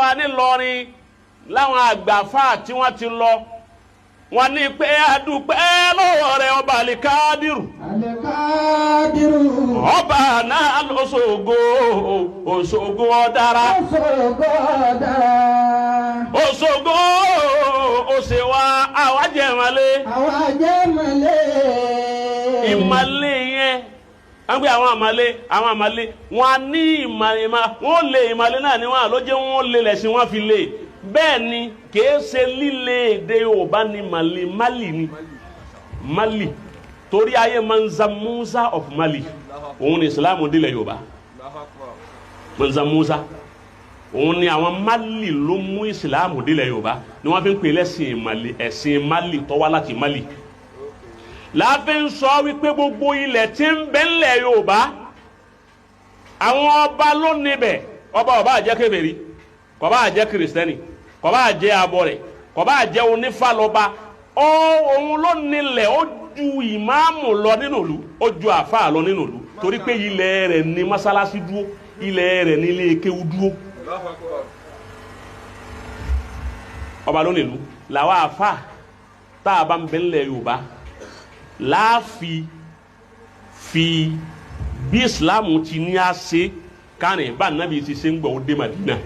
wa nílọrin láwọn àgbàfà tí wọ́n ti lọ wọ́n ní pé adúpẹ́ lọ́wọ́ rẹ̀ ọba àlìkádìrù. Àlìkádìrù. Ọba náà lọ́sọ̀gò Òṣogbo ọ̀dára. Òṣogbo ọ̀dára. Òṣogbo òṣèwà àwájẹ̀mọ́lé. Àwájẹ̀mọ́lé. Ìmọ̀lé yẹn wọ́n gbé àwọn àmàlé àwọn àmàlé wọn á ní ìmọ̀ wọn lè ìmàlé náà ni wọn àlójẹ́ wọn lè lẹ̀sìn wọn fi lè bẹ́ẹ̀ ni kìí ṣe líle èdè Yorùbá ni màlè Mali ni Mali torí ayé Mansa Musa of Mali òun ni Islam délẹ̀ Yorùbá. Mansa Musa òun ni àwọn Mali ló mú Islam délẹ̀ Yorùbá ni wọ́n fi ń pè lẹ́sìn Mali, ẹ̀sìn Mali tó wá láti Mali. Láàfin sọ wípé gbogbo ilẹ̀ tí ń bẹ ńlẹ̀ Yorùbá àwọn ọba ló níbẹ̀. Ọba ọba àjẹ́ kèfèrí, kò bá jẹ́ kìrìsìtẹ́nì, kò bá jẹ́ abọrẹ̀, kò bá jẹ́ onífàlọ́ba, òun ló nílẹ̀. Ó ju ìmáàmù lọ nínú ìlú, ó ju àfáà lọ nínú ìlú, torí pé ilẹ̀ rẹ̀ ní mọ́sálásí dúró, ilẹ̀ rẹ̀ ní ilé kéwú dúró. Ọba ló nílùú làwọn àfáà tá a bá ń bẹ ńlẹ̀ Yorùbá láàfi fi bí Islam ti ní a ṣe kánì bá nàbí ti ṣe ń gbọ́ ó dé Madina.